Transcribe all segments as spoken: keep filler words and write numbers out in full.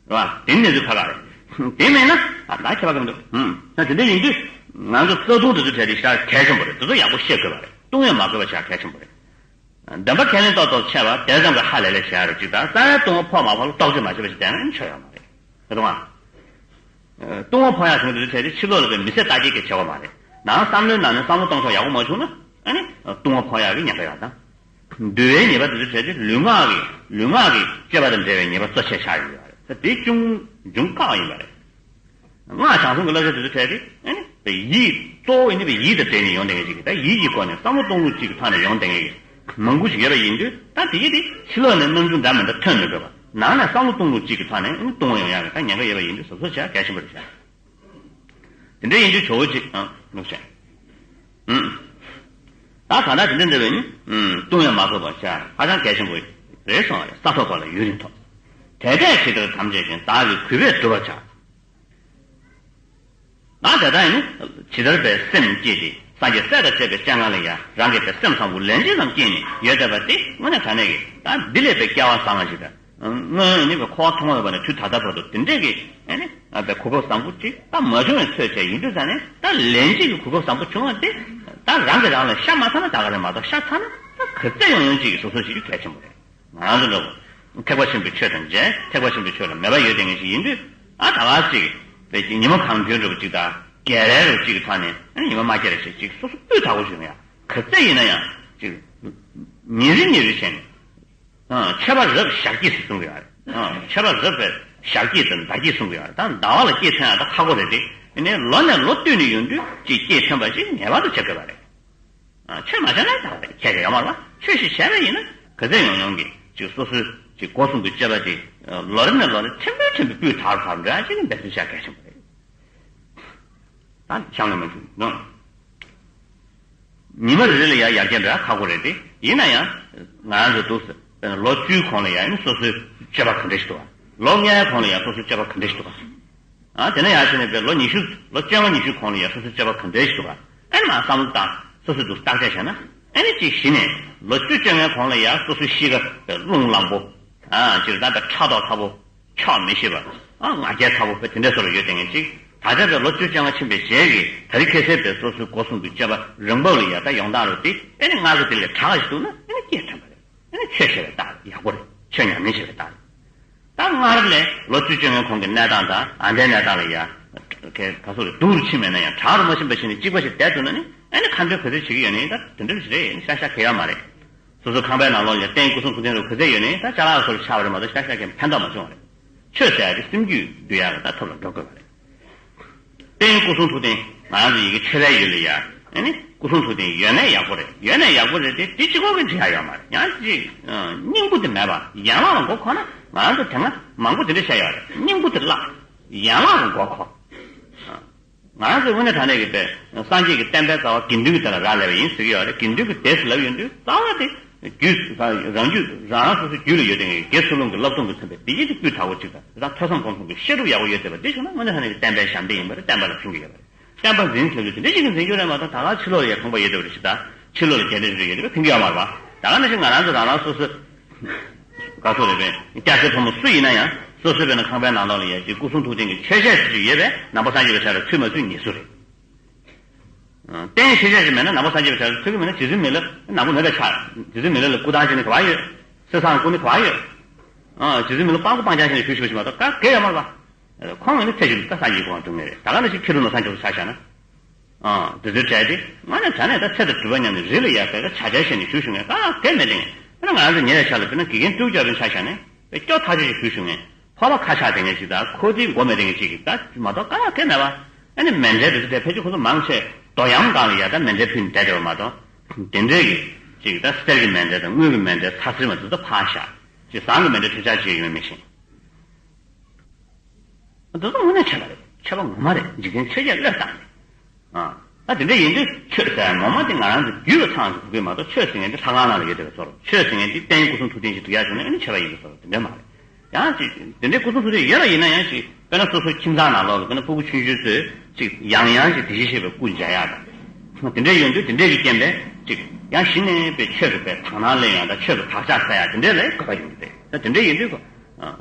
རེད་བ། དེ་ནི་གནས་ཚུལ་ཁག་ཁག་རེད། དེ་མེད་ན་ཨ་ད་ཁྱད་པར་གང་འདུག་ཧུམ། ད་དེ་འདྲ་ཡིན་དུས་ང་ཚོ་རྩ་ལྟུང་དེ་ཚོ་གྲས་དེ་ཤ་གལ་ཆེན་པོ་རེད། དེ་ཚོ་ཡག་པོ་ཤེས་དགོས་པ་རེད། ལྟུང་བས་མ་གོས་པ་བྱ་གལ་ཆེན་པོ་རེད། བདེན་པ་ཁས་ལེན་ཏོག་ཏོག་བྱས་པ་དེ་ཙམ་གྱིས་ཧ་ལས་ལས་བྱ་རུ་ཅིག་དང་རྩ་བའི་ལྟུང་བ་ཕོག་མ་ཕོག་ལ་རྟོག་དཔྱོད་མ་བྱས་པ་ཞིག་བསྡད་ན་ཆོ་ཡོད་མ་རེད། རེད་དོ། ལྟུང་བ་ཕོག་ཡག་བྱུང་དུས་ཚེ་དེ་ཕྱི་ལོགས་ལ་མི་ཚེ་ལྟ་སྐྱེལ་གྱི་བྱེད་སྒོ་མ་རེད། ནང་བསམ་བློའི་ནང་ནས་བསམ་བློ་གཏོང་ཕྱོགས་ཡག་པོ་མ་བྱུང་ན་ཨ་ནི་ལྟུང་བ་ཕོག་ཡག་གི་ཉེན་ཁ་ཡོད་དང་། འདུལ་བའི་ཉེས་པ་དེ་ཚོ་བྱས་ཏེ་ལུས་ངག་གི་ལུས་ངག་གི་སྤྱོད་པ་དང་འབྲེལ་བའི་ཉེས་པ་གཙོ་ཆེ་ཆགས་ཡོད་རེད། དེ་ཅུང་འབྱུང་དཀའ་བ་ཡིན་པ་རེད། སྔགས་བྱང་སེམས་ཀྱི་བསླབ་བྱ་དེ་ཚོ་བྱས་ཏེ་ཨ་ནི་ཡིད་གཙོ་བོ་ཡིན་པའི་ཡིད་དང་འབྲེལ་ནས་ཡོང་བསྡད་མཁན་ཅིག་གིས་ད་ཡིད་ཀྱི་སྒོ་ནས་བསམ་བློ་གཏོང་ལུགས་གཅིག་གི་ཐོག་ནས་ཡོང་བསྡད་མཁན་གྱི་མང་པོ་ཞིག་ཡོད་པ་ཡིན་དུས་ད་དེ་ཡིད་དེ་ཕྱི་ལོགས་ནས་སྣང་ཚུལ་འདྲ་མི་འདྲ་ཐོན་མི་དགོས་པ་ནང་ནས་བསམ་བློ་གཏོང་ལུགས་གཅིག་གི་ཐོག་ནས་ཨ་ནི་ལྟུང་བ་ཡོང་ཡག་གི་ད་ཉེན་ཁ་ཡོད་པ་ཡིན་དུས་གཟབ་གཟབ་བྱེད་ཡག་གལ་ཆེན་པོ་རེད་ཤག་དེ་འདྲ་ཡིན་དུས་ཇོ་བོ་གཅིག་ཨ་ལུགས་བྱས། ཨུམ། ད་གང་ལྟར་དེ་འདྲ་འདྲ་བས་ནི་ཨུམ་ལྟུང་བས་མ་གོས་པར་བྱ་ཧ་ཅང་གལ་ཆེན་པོ་རེད་གསུངས་པ་རེད། ས་ཐོབ་པ་ལ་ཡུན་རིང་ཐོབ། དེ་འདྲས་ཇི་ལྟར་དམ་བཅས་ཤིང་བདག་གིས་གུས་པས་བསྒྲུབ་པར་བྱ། ད་དེ་ལྟར་ཡིན་ནི་ཇི་ལྟར་པའི་སེམས་བསྐྱེད་དེ་སངས་རྒྱས་སྲས་དང་བཅས་པའི་སྤྱན་སྔ་ལ་ཡང་རང་གི་པའི་སེམས་བཟང་པོ་ལན་གཅིག་ཙམ་བསྐྱེད་ནས་ཡོད་བསྡད་པ་དེ་དངོས་གནས་དྲང་གནས་ཀྱི་ད་འདི་ལས་པའི་སྐལ་བ་བཟང་བ་ཞིག་དང་། སྔོན་ནི་བའི་འཁོར་བ་ཐོག་མ་མེད་པ་ནས་དུས་ད་ལྟ་བར་དུ་དེ་འདྲས་ཀྱི་ཨ་ནི་ཨ་བའི་གོ་སྐབས་བཟང་པོ་ཅིག་ད་མ་བྱུང་བའི་ཚོད་བྱས་ཡིན་དུས་ཙང་ནས་ད་ལན་གཅིག་གི་གོ་སྐབས་བཟང་པོ་བྱུང་བ་དེ་ད་རང་གིས་རང་ལ་ཤ་མ་ཚ་ན་ད་ག་རེ་མ་གཏོགས་ཤ་ཚ་ན་ད་ག་ཚད་ཡོང་ཡོང་ཅིག་གི་སོ་སོ་ཞིག་གལ་ཆེན་པོ་རེད། ང་རང་ཚོ་འདྲ་བོ་ཐེག་པ་ཆེན་པོའི་ཆོས་དང་མཇལ། ཐེག་པ་ཆེན་པོའི་ཆོས་ལ་མོས་པ་ཡོད་བསྡད་མཁན་ཞིག་ཡིན་དུས་ཨ་ད་ག་ཅིག་དེ་ཉི་མ་གང་འཁྱོལ་འདྲ་བོ་ཅིག་དང་རྒྱལ་རལ་རུ་ཅིག་གི་ཐོག་ནས་ཨ་ནི་ཉི་མ་མ་སྐྱེལ་རེ་ཞིག་ཅིག་སོ་སོ་སྤུས་དག་པོ་ཞིག་ཡོང་ཡ་ག་ཚད་ཡིན་ན་ཡང་ཅིག་ཉིན་རེ་ཉིན་རེ་བྱས་ནས། ཨ་མཆོད་པ་རབ་ཞག་སྐྱེས་སུ་གསུང་གི་ཡོད་རེད། ཨ་མཆོད་པ་རབ་པའི་ཞག་སྐྱེས་དང་ཟླ་སྐྱེས་གསུང་གི་ཡོད་རེད། ད་ཟླ་བ་ལ་སྐྱེས་ཐོན་ཡག་ད་ཁག་པོ་རེད་དེ། ཡིན་ནའི་ལོ་ནས་ལོ་བསྟུད་ནས་ཡོང་དུས་ཅིག་སྐྱེས་ཐོན་པ་ཞིག་ངེས་པར་དུ་བྱེད་དགོས་པ་རེད། ཨ་ཆོས་མ་བྱས་ན་ད་རེད་ཁྱད་ཀྱི་ཡོད་མ་རེད་བ། ཆོས་ཤིག་བྱས་པ་ཡིན་ན་ག་ཚད་ཡོང་ཡོང་གི་ཅིག་སོ་སོའི་ཅིག་སྒོ་གསུམ་གྱི་སྤྱོད་པ་དེ་ལོ་རིམ་ནས་ལོ་རིམ་ཕྲན་བུ་ཕྲན་བུ་སྤུས་དག་དག་འགྲོ་ཡག་ཅིག་ནི་འབད་བརྩོན་བྱ་གལ་ཆེན་པོ་རེད། ད་གཤམ་ལ་མ་བྱུང་ནོ། ཉི་མ་རེ་རེ་ལ་ཡང་ཡར་རྒྱས་འགྲོ་ཡག་ཁག་པོ་རེད་དེ། ཡིན་ན་ཡང་ང་རང་ཚོ་འདུག་ཟེར་ལོ་བཅུའི་གོང་ལ་ཡང་སོ་སོའི་སྤྱོད་པ་ག་འདྲ་ཞིག་འདུག་ག་ལོ་ལྔའི་གོང་ལ་ཡང་སོ་སོའི་སྤྱོད་པ་ག་འདྲ་ཞིག་འདུག་ག་ཨ་དེ་ནས་ཡར་བྱས་ནས་པའི་ལོ་ཉི་ཤུ་ལོ་བཅོ་ལྔ་ཉི་ཤུའི་གོང་ལ་ཡང་སོ་སོའི་སྤྱོད་པ་ག་འདྲ་ཞིག་འདུག་ག་ཨ་ནི་མར་བསམ་བློ་བཏང་། སོ་སོས་འདུག་བརྟག་དཔྱད་བྱས་ན་ཨ་ནི་ཅིག་གཞི་ནས་ལོ་བཅུ་བཅོ་ལྔའི་གོང་ལ་ཡང་སོ་སོའི་གཤིས་ཀ་པའི་རླུང་ལངས་པོ། ཨ་ཅིག་ད་ལྟ་ཕྲག་དོག་ཚ་པོ། ཆོག་མི་ཤེས་པ། ཨ་ང་རྒྱལ་ཚ་པོ་དཔེ་དེ་འདྲའི་བཟོ་འདྲ་ཡོད་དེ་ངས་ཅིག་ད་ཆ་དཔེ་ལོ་བཅུ་བཅོ་ལྔ་ཕྱིན་པའི་རྗེས་ཀྱི་ད་རེས་ཁ་སང་དཔེ་སོ་སོའི་སྒོ་གསུམ་གྱི་སྤྱོད་པ་རང་བབས་ལ་ཡ་ད་ཡོང་སྟངས་རུ་དེ་ཨེ་ནི་སྔར་གྱི་དེ་ལས་དྲག་ཞིག་འདུག་ན་ཨེ་ནི་སྐྱེས་ཐོན་པ་རེད། ཨེ་ནི་ཆོས་བྱེད་པའི་རྟགས་ཡག་པོ་རེད། ཆོས་ཉམས་ལེན་བྱེད་པའི་རྟགས་རེད། ད་སྔར་ལས་ལོ་བཅུ་བཅོ་ལྔའི་གོང་གི་གནས་སྟངས་དང་ཨ་ནི་གནས་སྟངས་ལ་ཡ་ག་སོ་རེ་སྡུག་རུ་ཕྱིན་མེད་ན་ཡང་དྲག་རུ་མ་ཕྱིན་པ་ཞིག་ནི་གཅིག་པ་ཞིག་བསྡད་འདུག་ན་ནི་ཨེ་ནི་ཁ་འདོན་ག་ཚོད་བྱེད་ཀྱི་ཡོད་ནི་ད་དེ་འདྲ་ཞིག་རེད། ཤ་ཤ་གི་ཡོད་མ་རེད། སོ་སོ་ཁང་པའི་ནང་ལོགས་ལ་རྟེན་སྐུ་གསུང་ཐུགས་རྟེན་རུ་ག་ཚད་ཡོད་ནའི་ད་ཅ་ལག་སོར་ཆགས་པ་རེད་མ་གཏོགས་ཤ་ཤ་གི་ཕན་ཐོགས་མ་བྱུང་བ་རེད། ཆོས་ཟེར་ཡ་དེ་སེམས་རྒྱུད་འདུལ་ཡག་གི་ད་ཐབས་ལ་འགྲོ་དགོས་པ་རེད། རྟེན་སྐུ་གསུང་ཐུགས་རྟེན་ང་རང་ཚོ་ཡི་གེ་མཆོད་པའི་ཡུལ་ལ་ཡ་ཨ་ནི་སྐུ་གསུང་ཐུགས་རྟེན་ཡོད་ན་ཡག་པོ་རེད། ཡོད་ན་ཡག་པོ་རེད་དེ་དེ་གཅིག་པོ་གི་འགྲིག་ཡ་ཡོད་མ་རེད། ཡང་ཅིག་སྙིང་པོ་དེ་མེད་པ་ཡན་ལག་ལ་མགོ་འཁོར་ན་ང་རང་ཚོ་དེ་སྔ་མང་པོ་དེ་འདྲ་བཤད་ཡོད་རེད། སྙིང་པོ་དེ་བརླག་ཡན་ལག་ལ་མགོ་འཁོར། ང་རང་ཚོའི་དངོས་གནས་དྲང་གནས་ཀྱི་དཔེ་སངས་རྒྱས་ཀྱི་བསྟན་པའི་རྩ་བ་དགེ་འདུན་གྱི་སྡེ་ལ་རག་ལས་པ་ཡིན་ཟེར་གྱི་ཡོད་རེད། དགེ་འདུན་གྱི་སྡེ་ཟེར་ལབ་ཡོང་དུས་རྩ་བ་དེ་རྒྱུད་རང་རྒྱུད་རང་རང་སོ་སོའི་རྒྱུད་ལ་ཡོད་དེ་དགེ་ཚུལ་སློང་གི་བསླབ་སྡོམ་གྱི་མཚོན་པའི་བདེ་སྐྱིད་དེ་སྤུས་དག་པོ་ཅིག་དང་དེ་དང་ཐོས་བསམ་སྒོམ་གསུམ་གྱི་བཤད་སྒྲུབ་ཡག་པོ་ཡོད་བསྡད་པ་དེ་བྱུང་ན་དངོས་གནས་དྲང་གནས་ཀྱི་བསྟན་པའི་ཞབས་འདེགས་ཡིན་པ་རེད། བསྟན་པ་ལ་ཕན་གྱི་ཡོད་པ་རེད། བསྟན་པ་འཛིན་ཚུལ་དུ་དེ་འདྲ་ཞིག་གིས་འཛིན་རྒྱུ་རེད་མ་གཏོགས་ད་ག་ཕྱི་ལོགས་ལ་ཡ་ཁང་པ་ཡོད་བསྡད་པ་རེད་ཞེས་དང་ཕྱི་ལོགས་ལ་རྒྱལ་ཕྲན་ཞིག་ཡོད་བསྡད་པ་ཕན་གྱི་ཡོད་མ་རེད་པ། ད་ག་ནང་བཞིན་ང་རང་ཚོ་རང་རང་སོ་སོ་ག་ཚོད་རེད་པས། སྐྱ་སེར་ཕོ་མོ་སུ་ཡིན་ན་ཡང་སོ་སོའི་བས་ན་ཁང་པའི་ནང་ལོགས་ལ་ཡ་ཅིག་སྐུ་གསུང་ཐུགས་རྟེན་གྱི་མཆོད་ཆས་ཅིག་ཡོད་པས་ནང་པ་སངས་རྒྱས་པའི་ཆ་ལ་ཚུད་མ་ཚུད་ངེས་སུ་རེད། རྟེན་མཆོད་ཆས་ཅིག་མེད་ན་ནང་པ་སངས་རྒྱས་པའི་ཆ་ལ་ཚུད་ཀྱི་མེད་ན་རྗེ་བཙུན་མི་ལ་ནང་པ་མེད་པའི་ཆ། རྗེ་བཙུན་མི་ལ་ལ་སྐུ་ཐང་བྱས་ནས་ག་བ་ཡོད། གསེར་སྲང་བསྐུར་ནས་ག་བ་ཡོད། རྗེ་བཙུན་མི་ལ་སྤྲང་པོ་སྤྲང་རྐྱང་བྱས་ནས་བཞུགས་བཞུགས་པ་ཞིག་མ་གཏོགས་ག་གེ་ཡོད་མ་རེད་པ། ཁོང་ཡིན་ན་ཚེ་གཅིག་ལ་ད་སངས་རྒྱས་གོ་འགྲོ་ངེས་རེད། ད་ག་ནང་བཞིན་ཁྱི་རུ་ནོར་སངས་རྒྱས་སུ་ཆ་བཞག་ན། ཨ་དེ་ཚོའི་གྲས་དེ་དངོས་གནས་དྲང་གནས་ད་ཚེ་དང་སྒྲུབ་པ་མཉམ་ནས་རི་ལ་ཡར་བལ་ཀ་བྱ་བྱ་བྱས་ནས་བཞུགས་བཞུགས་ངས་ད་གལ་མེད་དེ་ངས་དཔེར་ན་ང་རང་ཚོ་ཉེ་བའི་ཆར་ལ་དཔེར་ན་དགེ་རྒན་ཏྲུའུ་ཅོ་པན་ཆ་བཞག་ནས་དཔེ་སྐྱོ་ཐག་ཆོད་ཅིག་བཞུགས་བཞུགས་ངས་ཕོར་པ་ཁ་ཤགས་དེ་ངས་ཅིག་ད་ཁོ་དེའི་མགོ་མེད་དེ་ངས་ཅིག་ད་མ་གཏོགས་ག་ལ་གལ་མེད་པ། ཨ་ནི་མེ་འདྲའི་དེ་ཚོ་དེ་ཕལ་ཆེར་ཁོ་ཚོ་མང་ཆེ་རྡོ་གཡམ་སྒང་ལ་ཡར་ད་མེ་འདྲའི་ཕུལ་ནས་བསྡད་བསྡད་པ་མ་གཏོགས་དེ་འདྲའི་གི་ཅིག་ད་གསེར་གྱི་མེ་འདྲ་དང་དངུལ་གྱི་མེ་འདྲ་ཚ་སེར་མ་དེ་ཚོ་ཕར་བཞག་ཅིག་ཟངས་ཀྱི་མེ་འདྲ་ཁྲི་ཆག་ཅིག་ཡོད་མི་ཤེས། འདི་ཚོ་དངོས་གནས་ཆོས་པ་རེད། ཆོས་པ་ངོ་མ་རེད། འཇིག་རྟེན་ཆོས་བརྒྱད་བློས་བཏང་རེད། ཨ་ད་དེ་འདྲ་ཡིན་དུས་ཆོས་ཟེར་ངོ་མ་དེ་ང་རང་ཚོ་རྒྱུད་ལ་ཚང་དགོས་ཀྱི་མ་གཏོགས་ཆོས་ཟེར་མཁན་དེ་ལྷ་ཁང་ནང་ལ་ཡོད་བསྡད་པའི་བཟོ་འདྲ། ཆོས་ཟེར་མཁན་དེ་རྟེན་སྐུ་གསུང་ཐུགས་རྟེན་ཞིག་སྒྲུབ་ཡག་བྱུང་ན་ཨ་ནི་ཆོས་པ་ཡིན་པའི་བཟོ་འདྲ་དེ་འདྲ་མ་རེད། ཡང་ཅིག་དེ་འདྲའི་སྐུ་གསུང་ཐུགས་རྟེན་ཡོད་ལ་ཡིན་ན་ཡང་ཅིག་དཔེར་ན་སོ་སོའི་ཁྱིམ་ཚང་ནང་ལོགས་ལ་དཔེར་ན་སྤུ་གུ་ཆུང་ཆུང་ཚོས་ཅིག་ཡང་ཡང་ཅིག་དེ་བཞིན་གཤེགས་པའི་སྐུ་མཇལ་ཡག་དང་། དེ་འདྲ་ཡོང་དུས་དེ་འདྲའི་གི་རྐྱེན་པས་ཅིག་ཡང་གཞི་ནས་པའི་ཆོས་ཀྱི་པའི་དག་སྣང་ལེན་ཡག་དང་ཆོས་ཀྱི་བག་ཆགས་སད་ཡག་དེ་འདྲའི་ལ་དགོས་པ་ཡོང་གི་རེད། ད་དེ་འདྲ་ཡིན་དུས་ཨ།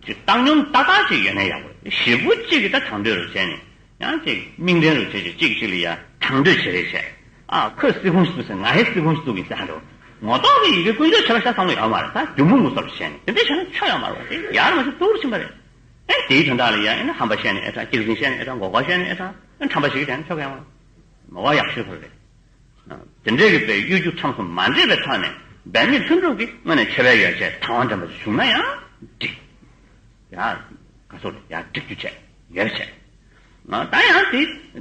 ཅིག་བཏང་སྙོམས་ཏག་ཏག་ཅིག་ཡོད་ན་ཡག་པོ་རེད། ཞེ་པོ་ཅིག་གིས་ད་དྲང་འདོད་རུ་བྱས་ནས་ཡང་ཅིག་མིག་འདྲན་རུ་བྱས་ཅིག་གཅིག་གཅིག་ལ་ཡ་དྲང་འདོད་བྱེད་རེས་བྱས། ཨ་ཁོས་སི་ཁུང་ཞིག་བཙུགས་ཟེར། ང་ཧེ་སི་ཁུང་ཞིག་བཙུགས་ཡིན་ཟེར་འགྲོ། ངོ་ཐོག་གི་ཡི་གེ་དཀོན་མཆོག་ཆེ་བ་ཤ་ཚ་བོ་ཡོད་མ་རེད། ད་རྒྱུ་མུ་མུ་སོར་བྱས་ནས་དེ་འདྲ་བྱས་ན་ཆོ་ཡོད་མ་རེད། དེ་ཡར་མ་ཞིག་ཏུར་ཕྱིན་པ་རེད། ཨེ་དེའི་དོན་དག་ལ་ཡ་ཨེ་ན་ཧམ་པ་བཤད་ནས་ཨེ་དྲག་སྐྱག་རྫུན་བཤད་ནས་ཨེ་དྲག་མགོ་སྐོར་བཤད་ནས་ཨེ་དྲག་ཨེ་ཁྲམ་པ་བྱེད་ཀྱི་བསྡད་ན་ཆོ་ག་ཡོད་མ་རེད། མ་བ་ཡག་ཤོས་ཁོ་རེད། དེ་འདྲའི་གི་པའི་གཡོ་སྒྱུ་ཁྲམ་གསུམ་མ་འདྲེས་པའི་ཐོག་ནས་འབད་མེད་ལྷུན་གྲུབ་ཀྱི་ངོས་ནས་མཆོད་པའི་ཡོ་བྱད་དང་བ་འདྲེན་པ་ཞིག་བྱུང་ན་ཡང་འགྲིག་ཡ། ག་སོགས་ཡ་འགྲིག་རྒྱུ་བྱས་ཡོད་བྱས། ད་ཡང་དེ་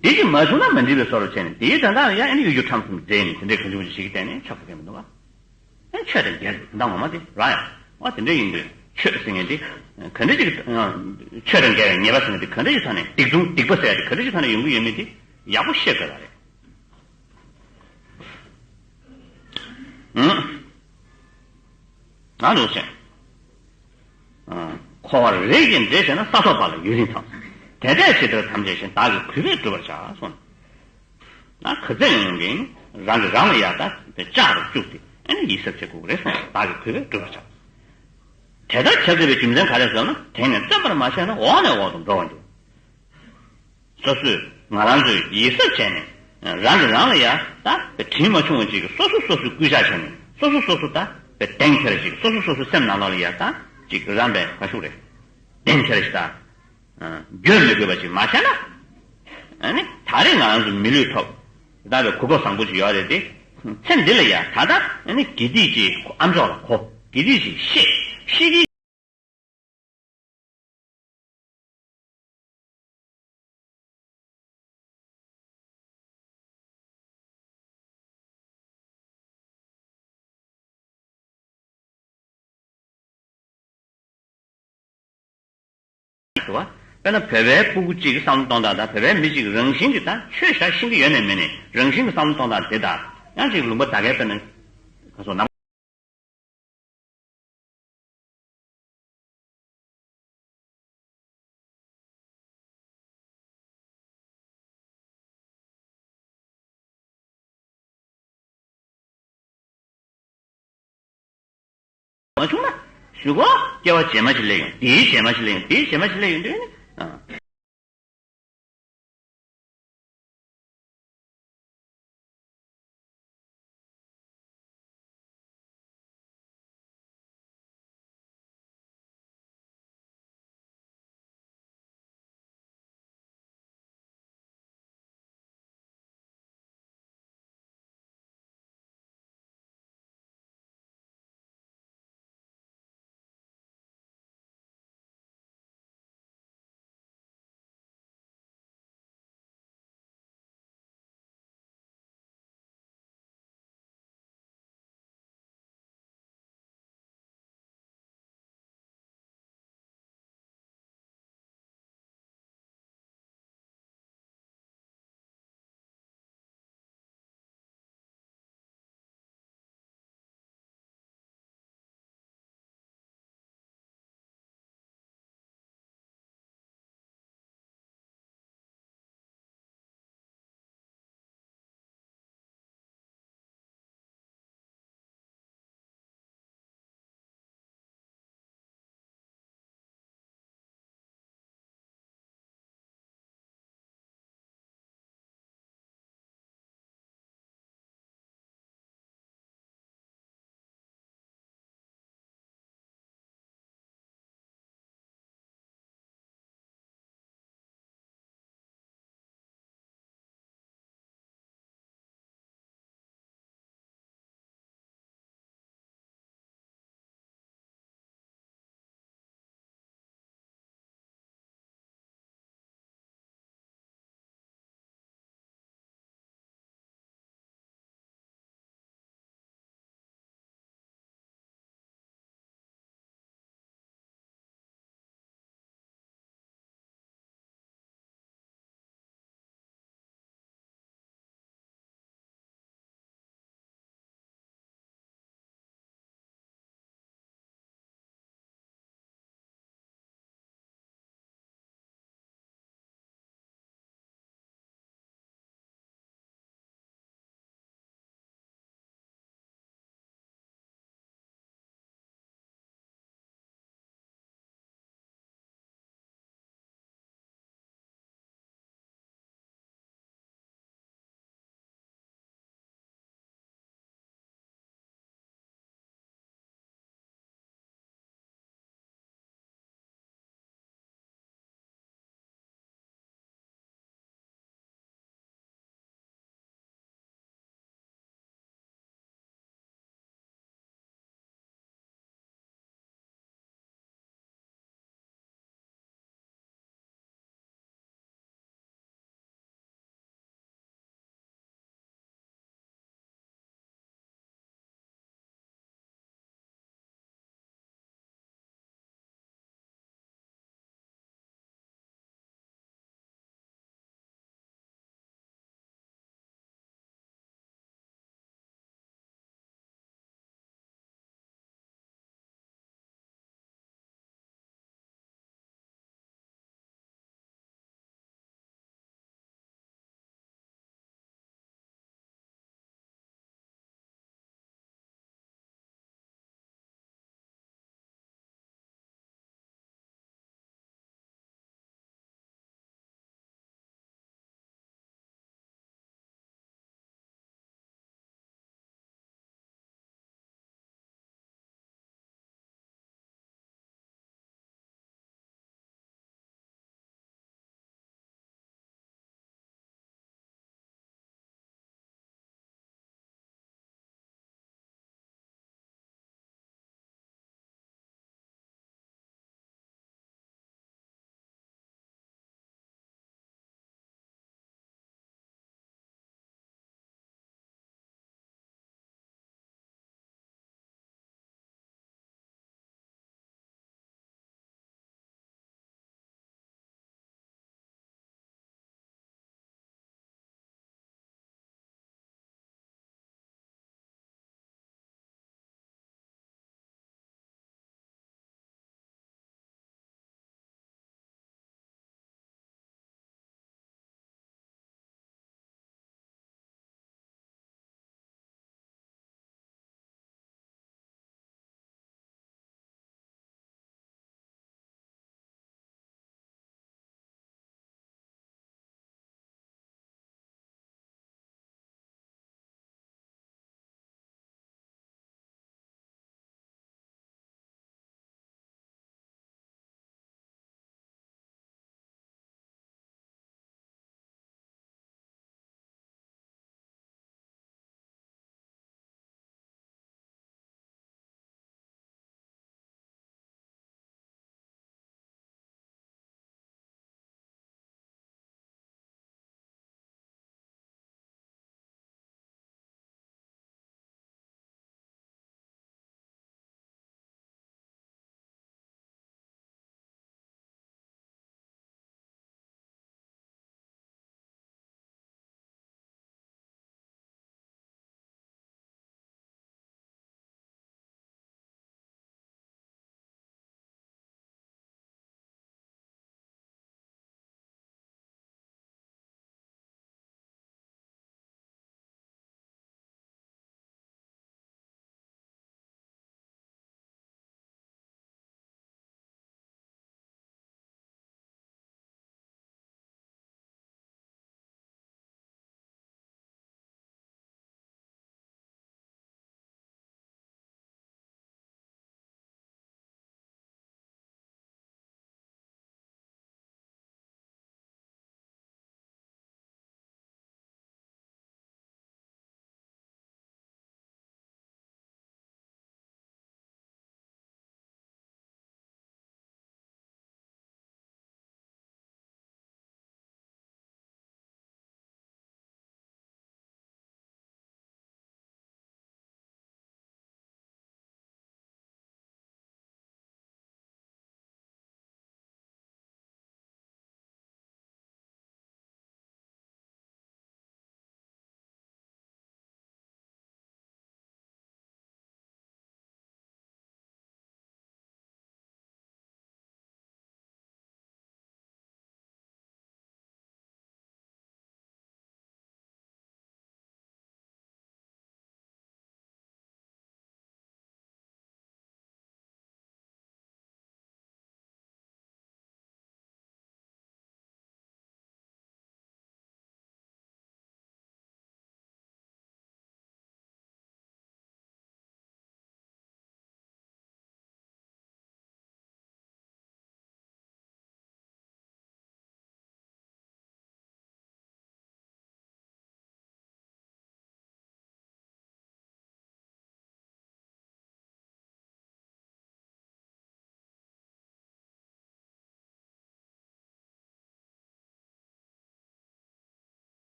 དེ་གི་མ་བྱུང་ན་མ་འགྲིག་པའི་བཟོ་འདྲ་བྱས་ནས་དེའི་དོན་དག་ལ་ཡང་ཨ་ནི་གཡོ་སྒྱུ་ཁྲམ་གསུམ་འདྲེས་ནས་དེ་འདྲའི་གང་བྱུང་བ་ཞིག་བྱེད་ཀྱི་བསྡད་ནས་ཆོག་གི་མི་འདུག་ག་ཨ་ནི་ཆོས་དང་འགལ་འདུག་ད་ངོ་མ་དེ་ར་ཡང་ཨ་དེ་འདྲ་ཡིན་དུས་ཆོས་ཟེར་མཁན་དེ་ག་འདྲ་ཅིག་ཆོས་དང་འགལ་བའི་ཉེས་པ་ཟེར་མཁན་དེ་ག་འདྲ་ཅིག་ཐོག་ནས་སྡིག་ལྟུང་སྡིག་པ་ཟེར་ཡ་དེ་ག་འདྲ་ཅིག་ཐོག་ནས་ཡོང་གི་ཡོད་མེད་དེ་ཡག་པོ་ཤེས་དགོས་པ་རེད། ཨང་། ང་འདུག་ཟེར། འཁོར་བར་རིགས་ཀྱིས་འདྲེ་བྱས་ན། ས་ཐོབ་པ་ལ་ཡུན་རིང་འཚམས། དེ་འདྲའི་ཕྱི་དར་ཐམས་ཅད་བཞིན། བདག་གིས་གུས་པས་བསྒྲུབ་པར་བྱ། གསུངས། ན་ག་ཚོད་ཡོང་ཡོང་གིན་རང་གིས་རང་ལ་ཡར་ལྟ་བའི་ལྕགས་རུ་བཅུག་སྟེ་ཨ་ནི་ཡིད་གཟབ་བྱེད་དགོས་རེད་གསུངས། བདག་གིས་གུས་པས་བསྒྲུབ་པར་བྱ། དེ་ལྟར་བྱ་དགོས་པའི་རྒྱུ་མཚན་ག་རེ་ཟེར་ན། དེང་ནས་བརྩོན་པར་མ་བྱས་ན། འོག་ནས་འོག་ཏུ་འགྲོ་བར་འགྱུར། སོ་སོས་ང་རང་ཚོས་ཡིད་གཟབ་བྱས་ནས་རང་གིས་རང་ལ་ཡ་ད་དྲིན་མ་ཆུང་བ་ཅིག་གིས་སོ་སོ་སོ་སོས་སྐུལ་ལྕག་བྱས་ནས་སོ་སོ་སོ་སོ་ད་དེ་གདེང་ཁྱེར་ཅིག་སོ་སོ་སོ་སོའི་སེམས་ནང་ལོགས་ལ་ཡ་ད་ཅིག་རང་པའི་ག་ཤུགས་རེད། གདེང་ཁྱེར་ཅིག་ད་འགྱོད་མི་དགོས་པ་ཅིག་མ་བྱས་ན། ཨ་ནི་ད་རེས་ང་རང་ཚོ་མི་ལུས་ཐོབ་ད་པའི་གོ་སྐབས་བཟང་པོ་ཅིག་ཡོད་རེད་དེ། ཚེ་འདི་ལ་ཡ་ད་ད་ཨ་ནི་དགེ་སྡིག་ཅིག་ཨ་མཆོག་ལ་གོ། དགེ་སྡིག་ཅིག་ཤེས། ཤེས་ཀྱི། དཔེར་ན་བོད་པའི་སྤུ་གུ་གཅིག་གི་བསམ་བློ་གཏོང་སྟངས་དང་བོད་པའི་མི་གཅིག་གི་རང་བཞིན་གྱི་ད་ཆོས་བྱ་ཤེས་ཀྱི་ཡོད་ནས་མེད་ནས་རང་བཞིན་གྱི་བསམ་བློ་གཏོང་སྟངས་དེ་དང་ཡང་ཅིག་ལུང་པ་ད་གའི་དཔེར་ན་ག་སོགས་ནམ། མ་བྱུང་ན་གཞུག་གུ་སྐྱེ་བ་རྗེས་མ་ཞིག་སླེབས་ཡོང་། དེའི་རྗེས་མ་ཞིག་སླེབས་ཡོང་། དེའི་རྗེས་མ་ཞིག་སླེབས་ཡོང་དུས་ནི། ཨ།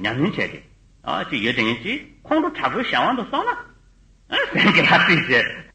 ཉམས་ལེན་བྱས་ཏེ། ཨ་ཅིག་ཡོད་དེ་ངས་ཅིག་ཁོང་ཁྲོ་དྲག་པོའི་གཞན་དབང་དུ་སོང་ན། ཨ་སེང་གེ་ལ་རྩིས་བྱས།